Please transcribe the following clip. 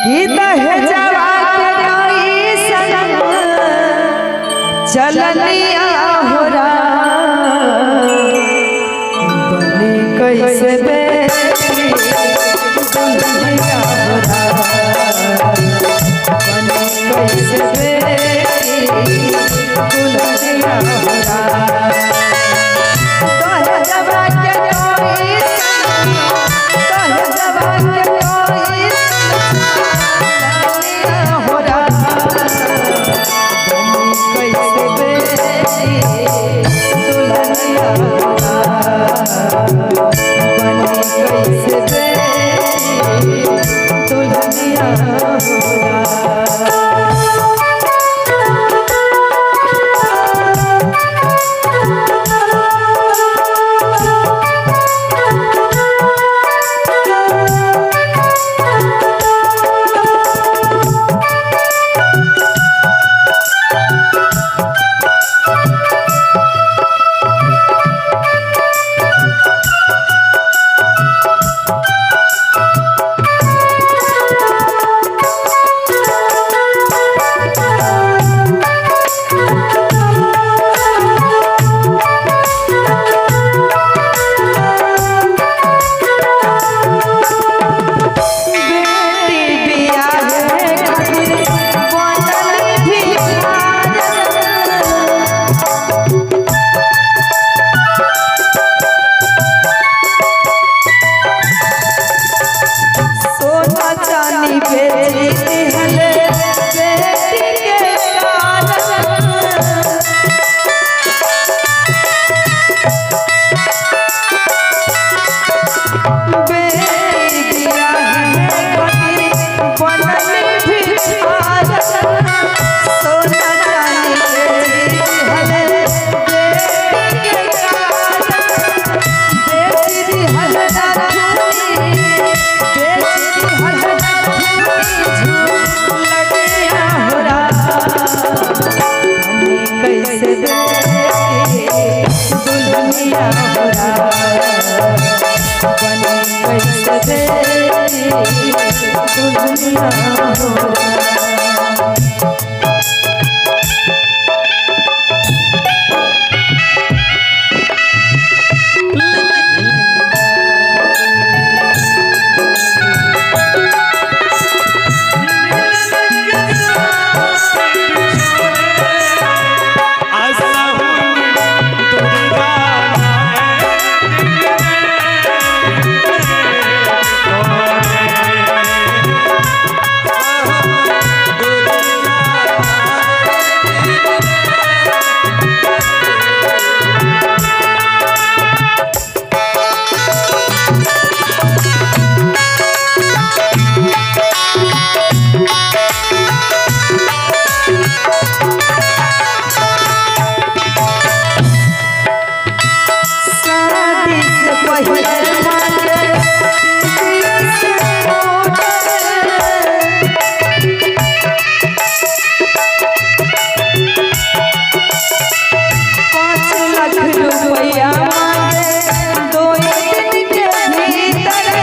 कि दहेजवा के कैसन चलनिया हो बनी कैसे बेटी दुल्हनिया हो बनी कैसे बेटी दुल्हनिया हो। दहेजवा के कैसन दहेजवा के कैसन चलनिया हो बनी कैसे बेटी दुल्हनिया हो बनी कैसे बेटी दुल्हनिया हो। बेटी बियाहे खातिर बनल भिखारन। सोना चांदी बेची दिहले बेटी के कारण। बेटी बियाहे खातिर बनल भिखारन। सोना चांदी बेची दिहले बेटी के कारण। बेची दिहल नथुनी बेची दिहल नथुनी झूलनिया हो बनी कैसे बेटी दुल्हनिया हो बनी कैसे बेटी दुल्हनिया हो। शादी से पहले मांगे से 5 लाख रुपया मांगे 2 दिन के भीतर।